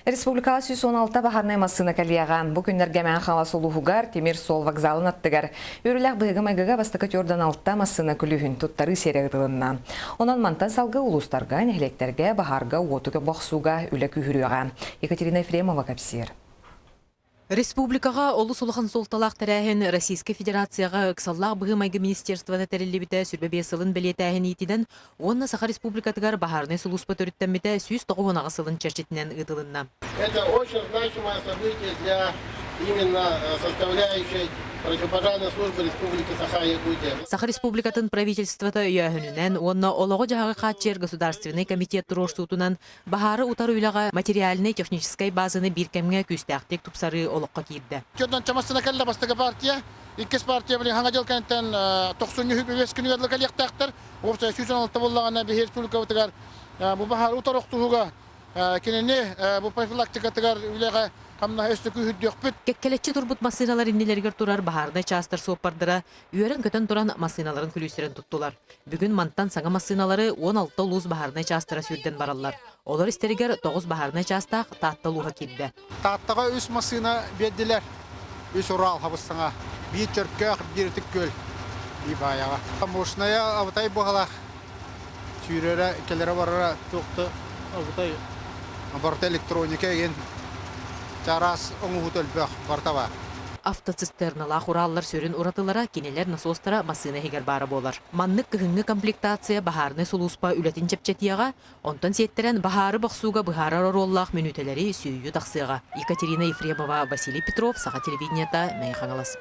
Республикаҕа 116 баһаарынай массыына кэлиэҕэ. Бу күннэргэ Мэҥэ Хаҥалас улууһугар тимир суол вокзалын аттыгар үөрүүлээх быһыыга-майгыга бастакы түөрдэн алта массыына күлүүһүн туттарыы сиэрэ ыытылынна. Онон мантан салгыы улуустарга, нэһилиэктэргэ баһаарга уоту бохсууга үлэ күүһүрүөҕэ. Екатерина Ефремова кэпсиир. Республикаҕа олус улахан суолталаах тэрээһин Российскай Федерацияҕа ыксаллаах быһыы-майгы министерствота тэриллибитэ 25 сылын бэлиэтээһин иитинэн уонна Саха Республикатыгар баһаарынай сулууспа төрүттэммитэ 198 сылын чэрчитинэн ыытылынна. Это очень значимое событие для именно составляющей противопожарной службы Республики Саха-Якутия. Саха Республикатын правительствота өйөөһүнүнэн уонна олоҕу-дьаһаҕы хааччыйар Государственнай комитет туруорсуутунан Баһаары утары үлэҕэ материальнай-техническэй базаны биир кэмҥэ күүстээхтик тупсарыы олоххо киирдэ. Төрдөн массыына кэллэ бастакы партия, иккис партия билин хаҥа дьыл кэнниттэн тохсунньу үһүс күнүгэр дылы кэлиэхтээхтэр. Уопсай 116 буоллаҕына биһи республикабытыгар бу баһаары утары охсуһууга кинини бу профилактикатыгар үлэҕэ хамнаһы өссө күүһүрдүөхпүт. Кэккэлэччи турбут массыыналар иннилэригэр турар баһаарынай чаастар суоппардара үөрэн-көтөн туран массыыналарын күлүүстэрин туттулар. Бүгүн мантан саҥа массыыналары 16 улуус баһаарынай чаастара сүүрдэн бараллар. Олор истэригэр 9 баһаарынай чаастаах Таатта улууһа киирдэ. Тааттаҕа үс массыына биэрдилэр. Үс Урал хабыстаҥа. Биир Чөркөөх, биир Ытык Күөл, биир Баайаҕа. Мощная абытай быһалаах сүүрэрэ, кэлэрэ-барара туох да абытай барыта электроника игин чараас оҥоһуута элбэх барыта баар. Автоцистерналаах Ураллар сүрүн уратылара кинилэр насостара массыына иһигэр баара буолар. Маннык кыһыҥҥы комплектация баһаарынай сулууспа үлэтин чэпчэтиэҕэ, онтон сиэттэрэн баһаары бохсууга быһаарар оруоллаах мүнүүтэлэри сүүйүү тахсыаҕа. Екатерина Ефремова, Василий Петров, Саха телевидениета, Мэҥэ Хаҥалас.